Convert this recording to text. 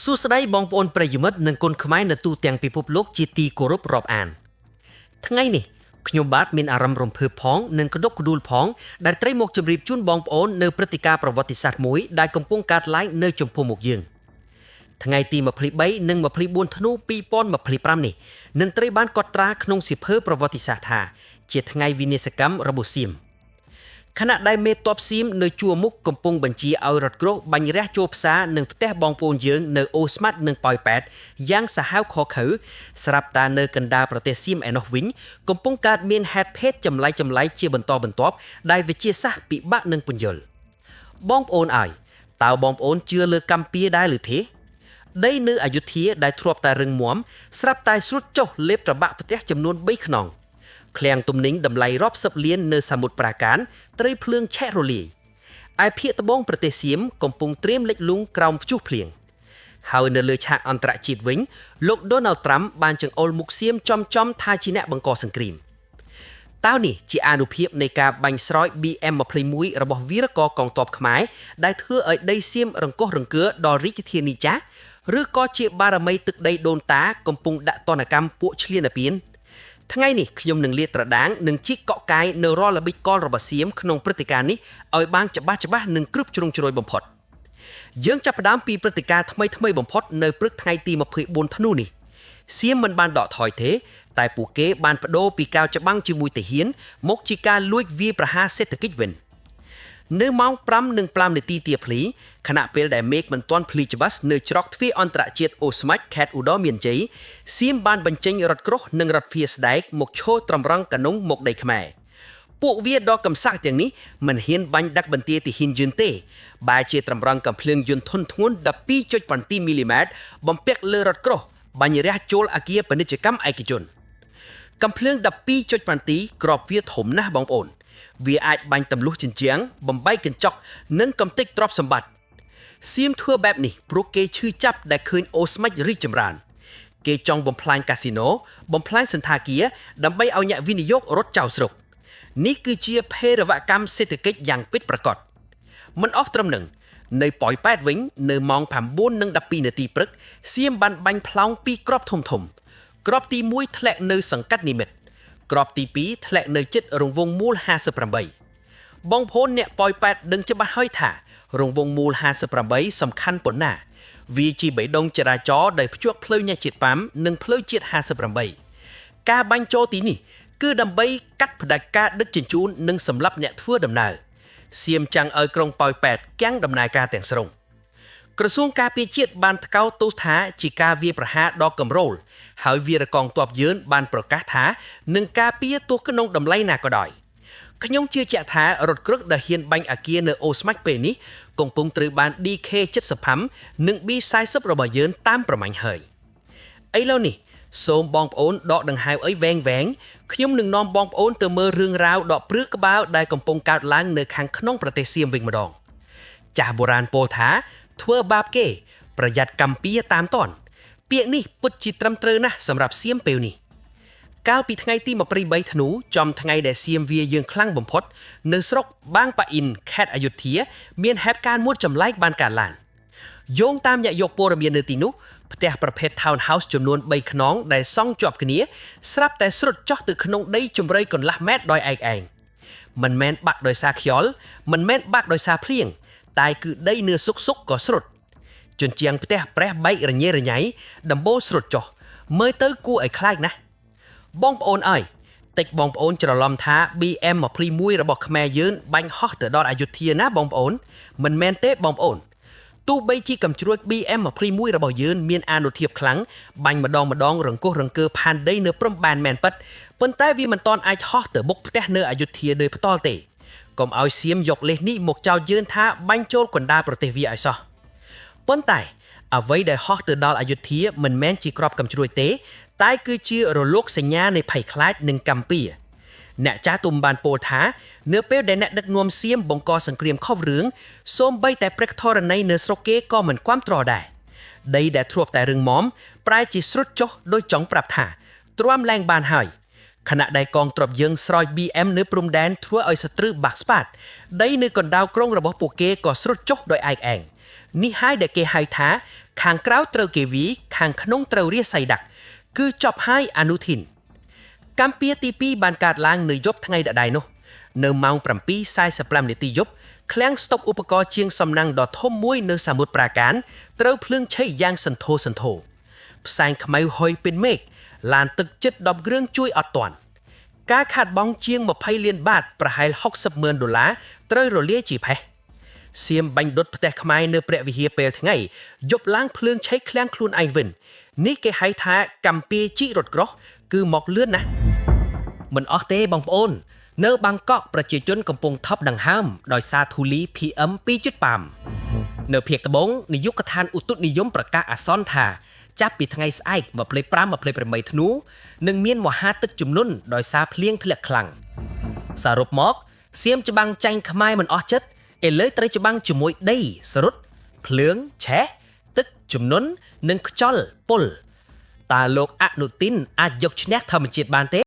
សួស្តីបងប្អូនប្រិយមិត្តនិងគុនខ្មែរនៅទូទាំងពិភពលោកជាទីគោរពរាប់អានថ្ងៃនេះខ្ញុំបាទមានអារម្មណ៍រំភើបផងនិងក្តុកក្តួលផងដែលត្រូវមកជម្រាបជូនបងប្អូននៅព្រឹត្តិការណ៍ប្រវត្តិសាស្ត្រមួយដែលកំពុងកើតឡើងនៅចំពោះមុខយើងថ្ងៃទី23និង24ធ្នូ2025នេះនឹងត្រូវបានកត់ត្រាក្នុងសៀវភៅប្រវត្តិសាស្ត្រថាជាថ្ងៃវិនាសកម្មរបស់សៀម ខណៈដែលមេតបសៀមនៅជួរមុខកំពុងបញ្ជាឲ្យរថក្រោះបាញ់រះចូលផ្សារនិងផ្ទះបងប្អូនយើងនៅអូស្មាត់និងប៉ោយប៉ែតយ៉ាងសាហាវខខើស្រាប់តែនៅកណ្ដាលប្រទេសសៀមឯណោះវិញកំពុងកើតមានហេតុភេទចម្លែកចម្លែកជាបន្តបន្ទាប់ដែលវិទ្យាសាស្ត្រពិបាកនឹងពន្យល់បងប្អូនអើយតើបងប្អូនជឿលើកម្ពុជាដែរឬទេដីនៅអយុធ្យាដែលធ្លាប់តែរឹងមាំស្រាប់តែស្រុតចុះលេបត្របាក់ផ្ទះចំនួន3ខ្នង ឃ្លាំងទំនិញតម្លៃរាប់សិបលាននៅសមុទ្រប្រាកានត្រីភ្លើងឆេះរលាយឯភាគត្បូងប្រទេសសៀមកំពុងត្រៀមលិចលង់ក្រោមព្យុះភ្លៀងហើយនៅលើឆាកអន្តរជាតិវិញលោកដូណាល់ត្រាំបានចង្អុលមុខសៀមចំចំថាជាអ្នកបង្កសង្គ្រាមតើនេះជាអានុភាពនៃការបាញ់ស្រោច BM21 របស់វីរករកងទ័ពខ្មែរដែលធ្វើឲ្យដីសៀមរង្គោះរង្គើដល់រាជធានីចាស់ឬក៏ជាបារមីទឹកដីដូនតាកំពុងដាក់ទណ្ឌកម្មពួកឈ្លានពាន ថ្ងៃនេះខ្ញុំនឹងលាតត្រដាងនិងជីកកក់កាយនៅរាល់ល្បិចកលរបស់សៀមក្នុងព្រឹត្តិការណ៍នេះឲ្យបានច្បាស់ច្បាស់និងគ្រប់ជ្រុងជ្រោយបំផុតយើងចាប់ផ្ដើមពីព្រឹត្តិការណ៍ថ្មីៗបំផុតនៅព្រឹកថ្ងៃទី24ធ្នូនេះសៀមមិនបានដកថយទេតែពួកគេបានបដូរពីការច្បាំងជាមួយទាហានមកជាការលួចវាយប្រហារសេដ្ឋកិច្ចវិញនៅម៉ោង5:05នាទីទាភ្លីខណៈពេលដែលមេឃមិនទាន់ភ្លឺច្បាស់នៅច្រកទ្វារអន្តរជាតិអូស្មាច់ខេត្តឧត្តរមានជ័យសៀមបានបញ្ចេញរថក្រោះនិងរថហ្វៀស្ដែកមកឈរត្រង់កណ្ដុងមកដីខ្មែរពួកវាដ៏កំសាកទាំងនេះមិនហ៊ានបាញ់ដាក់បន្ទាយទាហានយន្តទេបែរជាត្រង់កំភ្លើងយន្តធុនធ្ងន់12.7មីលីម៉ែត្របំពាក់លើរថក្រោះបាញ់រះចូលអគារពាណិជ្ជកម្មឯកជន កំភ្លើង12.7ក្របវាធំណាស់បងប្អូនវាអាចបាញ់ទម្លុះជញ្ជាំងបំបែកកញ្ចក់និងកំទេចទ្រព្យសម្បត្តិសៀមធ្វើបែបនេះព្រោះគេឈឺចាប់ដែលឃើញអូស្មាច់រីកចម្រើនគេចង់បំផ្លាញកាស៊ីណូបំផ្លាញសន្តាគារដើម្បីឲ្យអ្នកវិនិយោគរត់ចោលស្រុកនេះគឺជាភេរវកម្មសេដ្ឋកិច្ចយ៉ាងពិតប្រាកដមិនអស់ត្រឹមនឹងនៅប៉ោយប៉ែតវិញនៅម៉ោង9:12នាទីព្រឹកសៀមបានបាញ់ផ្លោងពីរគ្រាប់ធំៗគ្រាប់ទី1ធ្លាក់នៅសង្កាត់និមិត្តគ្រាប់ទី2ធ្លាក់នៅជិតរង្វង់មូល58បងប្អូនអ្នកប៉ោយប៉ែតដឹងច្បាស់ហើយថារង្វង់មូល58សំខាន់ប៉ុណ្ណាវាជាបេះដូងចរាចរណ៍ដែលភ្ជាប់ផ្លូវញែកជាតិប៉ាំនិងផ្លូវជាតិ58ការបាញ់ចូលទីនេះគឺដើម្បីកាត់ផ្ដាច់ការដឹកជញ្ជូននិងសម្លាប់អ្នកធ្វើដំណើរសៀមចាំងឲ្យក្រុងប៉ោយប៉ែតគាំងដំណើរការទាំងស្រុងក្រសួងការពារជាតិបានថ្កោលទោសថាជាការវាយប្រហារដ៏កម្រោលហើយវីរកងទ័ពយឺនបានប្រកាសថានឹងការពារទោះក្នុងតម្លៃណាក៏ដោយខ្ញុំជឿជាក់ថារថក្រឹកដែលហ៊ានបាញ់អាគារនៅអូស្មាច់ពេលនេះកំពុងត្រូវបាន DK75 និង B40 របស់យើងតាមប្រមាញ់ហើយឥឡូវនេះសូមបងប្អូនដកដង្ហើមអីវែងវែងខ្ញុំនឹងនាំបងប្អូនទៅមើលរឿងរ៉ាវដ៏ព្រឺក្បាលដែលកំពុងកើតឡើងនៅខាងក្នុងប្រទេសសៀមវិញម្ដងចាស់បុរាណពោលថាធ្វើបាបគេប្រយ័ត្នកម្ពៀតាមតនពាក្យនេះពិតជាត្រឹមត្រូវណាស់សម្រាប់សៀមពេលនេះកាលពីថ្ងៃទី23ធ្នូចំថ្ងៃដែលសៀមវាយើងខ្លាំងបំផុតនៅស្រុកបាងប៉ាអ៊ីនខេត្តអយុធ្យាមានហេតុការណ៍មួយចម្លែកបានកើតឡើងយោងតាមអ្នកយកព័ត៌មាននៅទីនោះផ្ទះប្រភេទ Townhouse ចំនួន3ខ្នងដែលសង់ជាប់គ្នាស្រាប់តែស្រុតចុះទៅក្នុងដីជម្រៅកន្លះម៉ែត្រដោយឯកឯងមិនមែនបាក់ដោយសារខ្យល់មិនមែនបាក់ដោយសារភ្លៀងតែគឺដីនឿសុកសុកក៏ស្រុតជញ្ជាំងផ្ទះប្រេះបែករញ៉េរញ៉ៃដំបូលស្រុតចុះមើលទៅគួរឲ្យខ្លាចណាស់បងប្អូនអើយតិចបងប្អូនច្រឡំថា BM21 របស់ខ្មែរយើងបាញ់ហោះទៅដល់អយុធ្យាណាបងប្អូនមិនមែនទេបងប្អូនទោះបីជាកំជ្រួច BM21 របស់យើងមានអានុភាពខ្លាំងបាញ់ម្ដងម្ដងរង្គោះរង្គើផានដីនៅព្រំបានមែនពិតប៉ុន្តែវាមិនទាន់អាចហោះទៅបុកផ្ទះនៅអយុធ្យាដោយផ្ទាល់ទេកុំឲ្យសៀមយកលេសនេះមកចោទយើងថាបាញ់ចូលកណ្ដាលប្រទេសវាឲ្យសោះប៉ុន្តែអ្វីដែលហោះទៅដល់អយុធ្យាមិនមែនជាក្របកំជ្រួចទេតែគឺជារលកសញ្ញានៃភ័យខ្លាចនិងកម្មពៀអ្នកចាស់ទុំបានពោលថានៅពេលដែលអ្នកដឹកនាំសៀមបង្កសង្គ្រាមខុសរឿងសូម្បីតែព្រឹកធរណីនៅស្រុកគេក៏មិនគាំទ្រដែរដីដែលធ្លាប់តែរឹងមាំប្រែជាស្រុតចុះដោយចង់ប្រាប់ថាទ្រាំឡើងបានហើយខណៈដែលកងទ័ពយើងស្រោច BM នៅព្រំដែនធ្វើឲ្យសត្រូវបាក់ស្បាតដីនៅកណ្ដាលក្រុងរបស់ពួកគេក៏ស្រុតចុះដោយឯកឯង នេះហើយដែលគេហៅថា ខាងក្រៅត្រូវគេវីខាងក្នុងត្រូវរាសីដាក់គឺចប់ហើយអនុធីន កម្មពៀទី2បានកើតឡើងនៅយប់ថ្ងៃដដែលនោះនៅម៉ោង7:45នាទីយប់ឃ្លាំងស្តុកឧបករណ៍ជាងសំណាំងដ៏ធំមួយនៅសមុទ្រប្រាកានត្រូវភ្លើងឆេះយ៉ាងសន្ធោសន្ធោផ្សែងខ្មៅហុយពេញមេឃឡានទឹកជិត10គ្រឿងជួយអត់ទាន់ការខាតបង់ជាង20លានបាតប្រហែល60ម៉ឺនដុល្លារត្រូវរលាយជាផេះសៀមបាញ់ដុតផ្ទះខ្មែរនៅព្រះវិហារពេលថ្ងៃយប់ឡើងភ្លើងឆេះឃ្លាំងខ្លួនឯងវិញនេះគេហៅថាកម្មពៀជីករថក្រោះគឺមកលឿនណាស់ មិនអស់ទេបងប្អូន នៅបាងកកប្រជាជនកំពុងថប់ដង្ហើមដោយសារធូលី PM 2.5នៅភាគត្បូងនាយកដ្ឋានឧតុនិយមប្រកាសអាសន្នថា ចាប់ពីថ្ងៃស្អែក25 28ធ្នូនឹងមានមហាទឹកជំនន់ដោយសារភ្លៀងធ្លាក់ខ្លាំងសរុបមកសៀមច្បាំងចាញ់ខ្មែរមិនអស់ចិត្តឥឡូវត្រូវច្បាំងជាមួយដីសរុតភ្លើងឆេះទឹកជំនន់និងខ្យល់ពុលតើលោកអនុទិនអាចយកឈ្នះធម្មជាតិបានទេ?